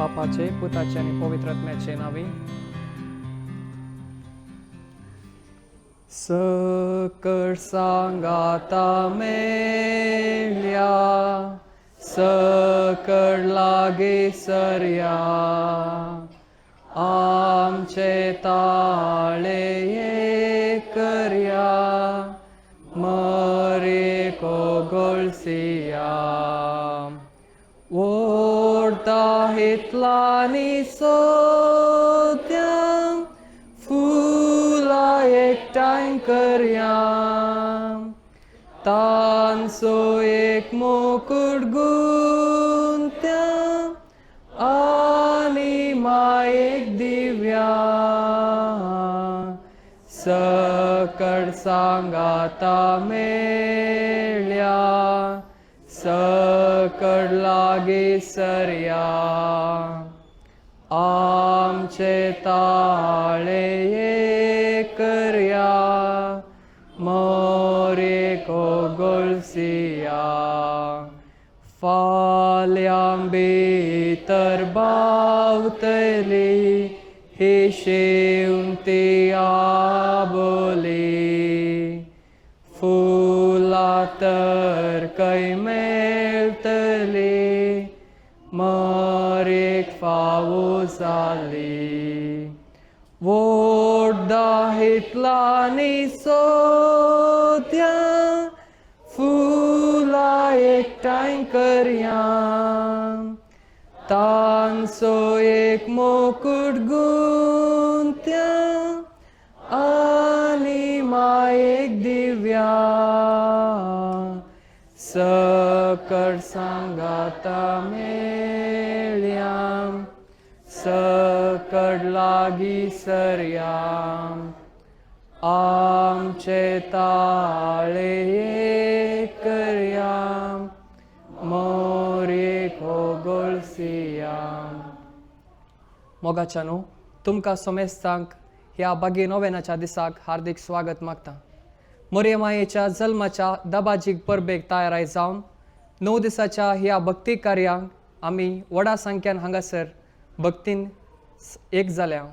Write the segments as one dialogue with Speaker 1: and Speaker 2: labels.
Speaker 1: बापाचे, पुताचे आनी पवित्र आत्म्याचे नांवी. सकळ सांगाता मेळ्या, सकळ लागी सरया, आमचे ताळे एक करया, मरे कोगोळसिया. ओडता हितलांनी सोद्या फुलां एकठांय करया, तांचो एक मुकूट गुंत्या आनी मायेक दिव्या. सकळ सांगाता मेळ्या, सकळ लागी सरया, आमचे ताळे एक करया, मोरे कोगोळसिया. फाल्यां भितर बावतली ही शेवंती आबोली, फुलां तर खंय मेळटली, मरेक फावो जाली. वोडदा हितलांनी सोद्या फुलां एकठांय करया, तांचो एक मुकूट गुंत्या आनी मायेक दिव्या. सकळ सांगाता मेळ्या, सकळ लागी सरया, आमचे ताळे एक करया, मोरे कोगोळसिया. मोगाच्यानो, तुमकां समेस्तांक ह्या बागी नोवेनाच्या दिसाक हार्दीक स्वागत मागता. मोरये मायेच्या जल्माच्या दबाजीक परबेक तयाराय जावन 9 दिसाच्या ह्या भक्ती कार्यांक आमी व्हडा संख्यान हांगासर भक्तीन एक जाल्या.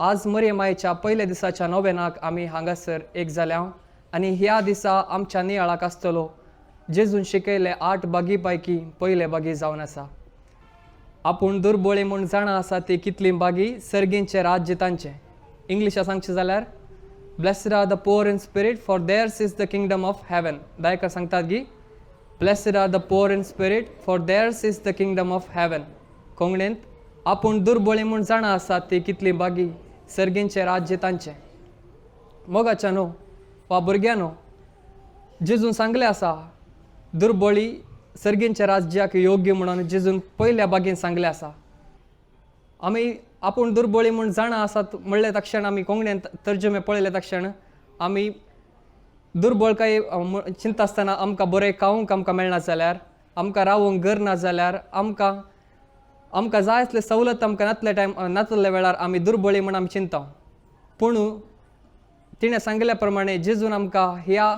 Speaker 1: आज मोरये मायेच्या पयल्या दिसाच्या नोवेनाक आमी हांगासर एक जाल्या आनी ह्या दिसा आमच्या नियाळाक आसतलो जेजून शिकयले 8 बागी पैकी पयले बागी जावन आसा. आपूण दुर्बोळी म्हूण जाणा आसा ती कितली बागी, सर्गींचें राज्य तांचें. इंग्लिशा सांगचें जाल्यार, "Blessed are the poor in spirit, for theirs is the kingdom of heaven." दायका सांगतात की, "Blessed are the poor in spirit, for theirs is the kingdom of heaven." कोंकणींत, आपूण दुर्बोळी म्हूण जाणा आसा ती कितली बागी, सर्गींचें राज्य तांचें. मोगाच्यानो वा भुरग्यानो, जेजून सांगलें आसा, दुर्बोळी सर्गींच्या राज्याक योग्य म्हणून जेजून पयल्या बागेन सांगलें आसा. आमी आपूण दुर्बोळी म्हूण जाणा आसात म्हणले तक्षण, आमी कोंकणीन तर्जुमे पळयले तक्षण, आमी दुर्बळकाय चिंता आसतना आमकां बरें खावंक आमकां मेळना जाल्यार, आमकां रावंक घर ना जाल्यार, आमकां जाय आसले सवलत आमकां नातले टायम नातल्या वेळार आमी दुर्बळी म्हूण आमी चिंता. पूण तिणें सांगिल्ल्या प्रमाणे जेजून आमकां ह्या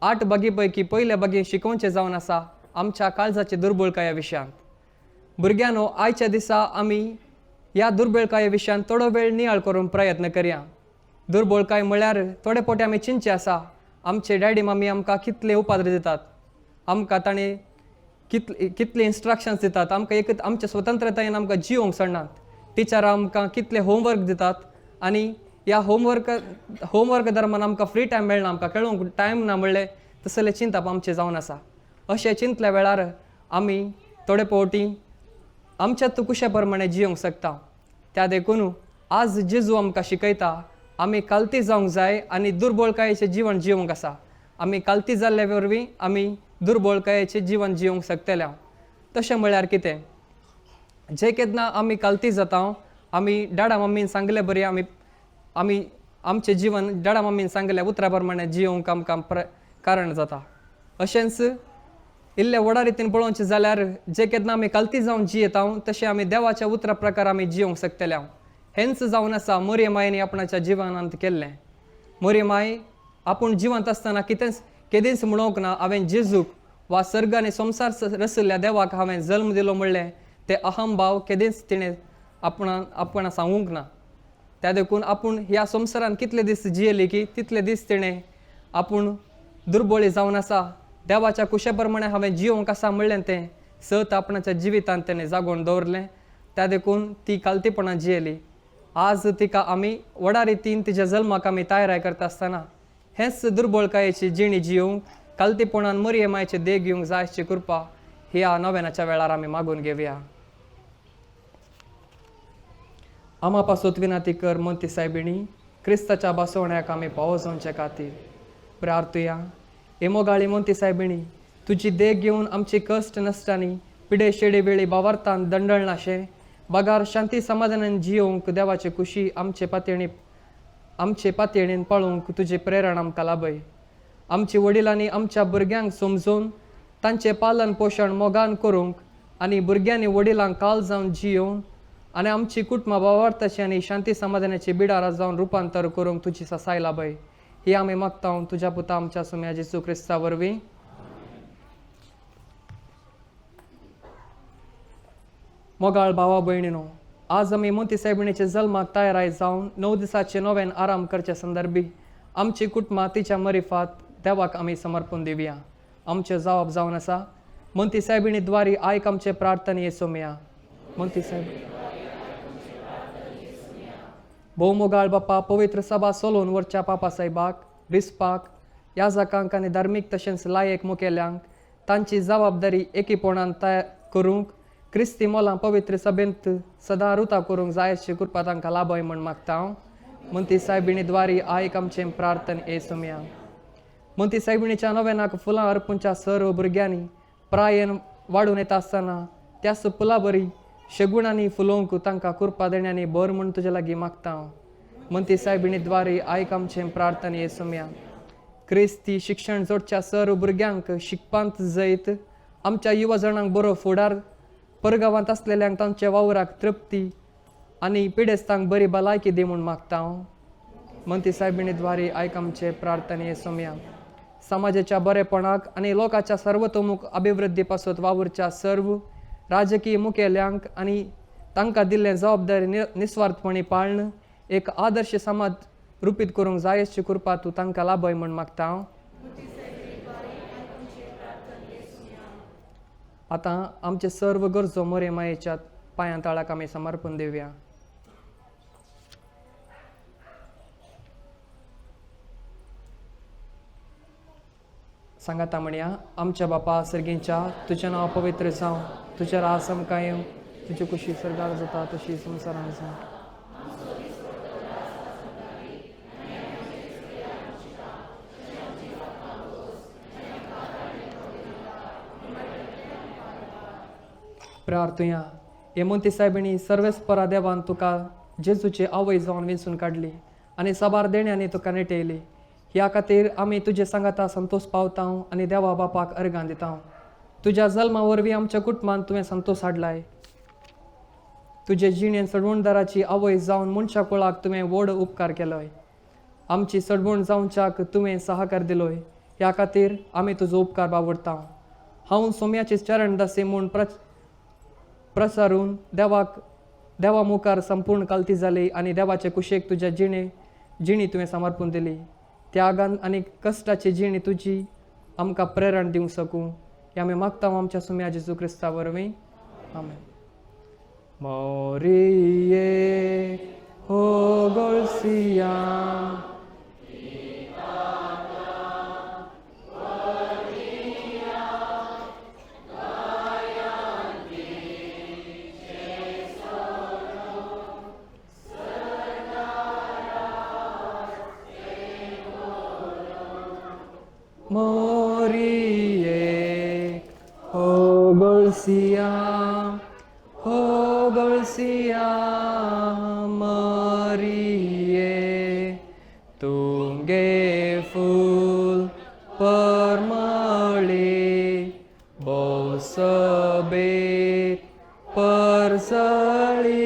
Speaker 1: 8 बागी पैकी पयल्या बागेन शिकोवचें जावन आसा आमच्या काळजाचे दुर्बळकाया विशयांत. भुरग्यांनो, आयच्या दिसा आमी ह्या दुर्बळकाये विशयान थोडो वेळ नियाळ करूंक प्रयत्न करया. दुर्बळकाय म्हळ्यार थोडे फावटी आमी चिंतचें आसा, आमचे डॅडी मम्मी आमकां कितले उपाद्र दितात, आमकां ताणें कितले कितले इन्स्ट्रक्शन्स दितात, आमकां एक आमच्या स्वतंत्रतायेन आमकां जिवोंक सोडनात. टिचरां आमकां कितले होमवर्क दितात आनी ह्या होमवर्क दरम्यान आमकां फ्री टायम मेळना, आमकां खेळोंक टायम ना म्हणलें तसलें चिंतप आमचें जावन आसा. अशें चिंतल्या वेळार आमी थोडे फावटी आमच्या तुकुशा प्रमाणे जियोंक शकता. त्या देखून आज जेजू आमकां शिकयता, आमी कालती जावंक जाय आनी दुर्बळकायेचें जिवन जिवंक आसा. आमी कालती जाल्ल्या वरवीं आमी दुर्बळकायेचें जिवन जिवंक शकतले. तशें म्हळ्यार कितें? जे केन्ना आमी कालती जाता, आमी डाडा मम्मीन सांगले बरी आमी आमी आमचें जिवन डाडा मम्मीन सांगल्या उतरा प्रमाणे जिवंक आमकां कारण जाता. अशेंच इल्ले व्हडा रितीन पळोवचें जाल्यार, जे केन्ना आमी कालती जावन जियेता, तशें आमी देवाच्या उतरा प्रकार आमी जिवंक शकतले. हेंच जावन आसा मोरये मायेन आपणाच्या जिवनांत केल्लें. मोरये माय आपूण जिवंत आसतना कितेंच केदींच म्हणूंक ना, हांवें जेजूक वा सर्ग आनी संवसार रचिल्ल्या देवाक हांवें जल्म दिलो म्हणलें. ते अहमभाव केदींच तिणें आपणा आपणा सांगूंक ना. त्या देखून आपूण ह्या संवसारान कितले दीस जियेली की तितले दीस तिणें आपूण दुर्बोळी जावन आसा, देवाच्या कुशे प्रमाणें हांवें जियोंक आसा म्हणलें तें सत आपणाच्या जिवितांत तेणें जागोवन दवरलें. त्या देखून ती कालतीपणां जियेली. आज तिका आमी व्हडा रितीन तिच्या जल्माक आमी तयाराय करता आसतना हेंच दुर्बळकायेची जिणी जियोवंक कालतीपणान मरये मायचे देग घेवंक जाय अशी कृपा ह्या नव्यानाच्या वेळार आमी मागून घेवया. आमा पासत विनाती कर मोंती सायबिणी, क्रिस्ताच्या बसवण्याक आमी पावो जावचे खातीर प्रार्थुया. हे मोगाळी मोंती सायबिणी, तुजी देग घेवन आमची कश्ट नश्टांनी पिडे शेडे वेळी बावार्थान दंडळनाशें बगार शांती समाधानान जियोवंक देवाचे कुशी आमचे पातयेणी आमचे पातयेणेन पाळोवंक तुजी प्रेरणा आमकां लाभय. आमची वडिलांनी आमच्या भुरग्यांक समजून तांचें पालन पोशण मोगान करूंक आनी भुरग्यांनी वडिलांक काल जावन जियोवन आनी आमची कुटुंबां बावार्थाची आनी शांती समाधानाची बिडारां जावन रुपांतर करूंक तुजी ससाय लाभय. ही आमी मागता तुज्या पुता आमच्या सुम्या जेजू क्रिस्ता वरवीं. मोगाळ भावा भयणीनो, आज आमी मोती सायबिणीच्या जल्माक तयाराय जावन 9 दिसाचे नव्यान आराम करचे संदर्भी आमची कुटुंबां तिच्या मरिफात देवाक आमी समर्पण दिवया. आमचें जवाब जावन आसा मोंती सायबिणी द्वारी आयक आमचे प्रार्थने येसोमया. मोंती सायब भोव मोगाळ बापा, पवित्र सभा सोलोवन वरच्या पापा साहेबाक, बिस्पाक, याजकांक आनी धार्मीक तशेंच लायक मुखेल्यांक तांची जबाबदारी एकीपणान तयार करूंक क्रिस्ती मोलां पवित्र सभेंत सदां रुता करूंक जाय अशी कृपा तांकां लाभय म्हूण मागता हांव. मोंती सायबिणी द्वारी आयक आमचें प्रार्थन येसोमया. मोंती सायबिणीच्या नव्यानाक फुलां अर्पूंच्या सर्व भुरग्यांनी प्रायेन वाडून येता आसतना त्याच फुलां बरी शेगुणांनी फुलोवंक तांकां कृपा देण्यांनी बर म्हूण तुजे लागीं मागता हांव. मोंती सायबिणी द्वारी आयक आमचें प्रार्थन येसोमया. क्रिस्ती शिक्षण जोडच्या सर्व भुरग्यांक शिकपांत जैत, आमच्या युवा जाणांक बरो फुडार, परगांवांत आसलेल्यांक तांच्या वावराक तृप्ती आनी पिडेस्तांक बरी भलायकी दी म्हूण मागता हांव. मोंती सायबिणी द्वारी आयक आमचें प्रार्थन येसोमया. समाजाच्या बरेपणाक आनी लोकांच्या सर्वतोमुख अभिवृद्धी पासत वावुरच्या सर्व राजकीय मुखेल्यांक आनी तांकां दिल्ले जबाबदारी निस्वार्थपणी पाळन एक आदर्श समाज रुपीत करूंक जाय अशी कृपा तूं तांकां लाभय म्हूण मागता हांव. आतां आमचे सर्व गरजो मोरे मायेच्या पांयां ताळाक आमी समर्पण दिवया. सांगाता म्हणया, आमच्या बापा सर्गींच्या, तुजें नांव पवित्र जावं, तुजें रास आमकां येवं, तुजी कुशी सर्गार जाता तशी संवसारान जावं. प्रार्थुया. हे मोंती सायबिणी, सर्वेस्परा देवान तुका जेजूची आवय जावन विंचून काडली आनी साबार देण्यांनी तुका नेटयली. ह्या खातीर आमी तुजे सांगाता संतोश पावता आनी देवा बापाक अर्गां दिता. तुज्या जल्मा वरवीं आमच्या कुटुंबान तुवें संतोश हाडलाय. तुजे जिणेन सडवणदाराची आवय जावन मनशा कुळाक तुवें व्हड उपकार केलोय. आमची सडवण जावच्याक तुवें सहाकार दिलोय. ह्या खातीर आमी तुजो उपकार बावडता. हांव सोम्याची चरणदासी म्हूण प्रसारून देवाक देवा मुखार संपूर्ण कालती जाली आनी देवाचे कुशेक तुज्या जिणी तुवें समर्पण दिली. त्यागान आनी कश्टाची जिणी तुजी आमकां प्रेरण दिवंक सकूं हें आमी मागता आमच्या सुम्या जेजू क्रिस्ता वरवीं. आमेन. मोरिये हो गोळसिया, मोरिये हो गोळसिया, हो गोळसिया मरिये, तुमगे फूल परमळी बोसबेत परसळी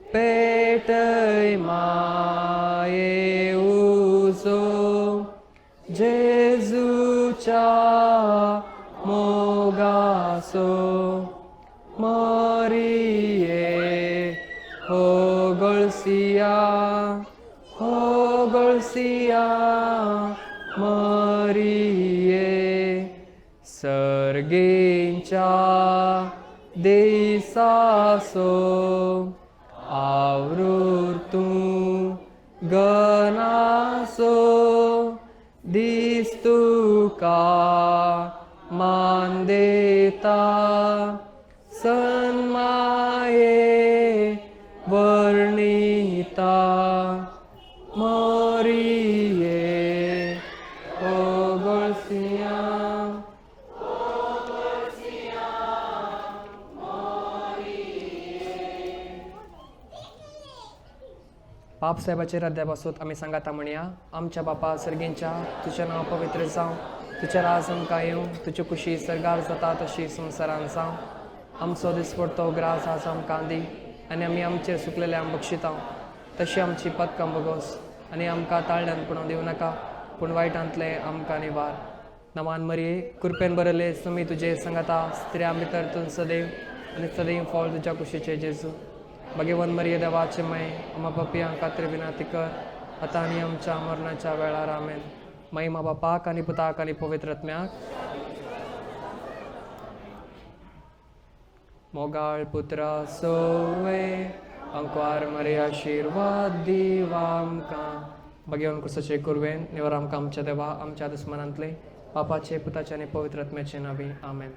Speaker 1: पेटय माये उजो जेजूच्या मोगासो. ओगोळसिया मरिये सर्गेंच्या देसासो आवृतूं गनासो दीस तुका मान देता सन्माये वर्णिता मरिये ओगोळसिया. बापसाहेबाचे अध्यापासून आमी सांगाता म्हणया. आमच्या बापा सर्गींच्या, तुजें नांव पवित्र जावं, तुजें राज आमकां येवं, तुजी खुशी सर्गार जाता तशी संवसारान जावं. आमचो दिसपडतो ग्रास आज आमकां दी आनी आमी आमचेर सुकलेले बक्षिता तशी आमची पदकां बगोस आनी आमकां ताळ्यान पुणोवन दिवं नाका, पूण वायटांतलें आमकां निवार. नमान मरिये, कृपेन बरयले, सुमी तुजे सांगाता, स्त्रियां भितर तूं सदैव आनी सदैव फळ तुज्या कुशीचे जेजू. भगवान मरिये, देवाचे मय, आमा पपयां खातीर विनंती कर, आतां आनी आमच्या मरणाच्या वेळार. आमेन. महिमा बापाक आनी पुताक आनी पवित्र आत्म्याक. मोगाळ पुत्रा सोवे अंकवार मरे आशिर्वाद दिव आमकां. भगवान कुसाचे कुरवेन निवर आमकां आमच्या देवा आमच्या दुस्मनांतले, बापाचे, पुताचे आनी पवित्र आत्म्याचे नावी. आमेन.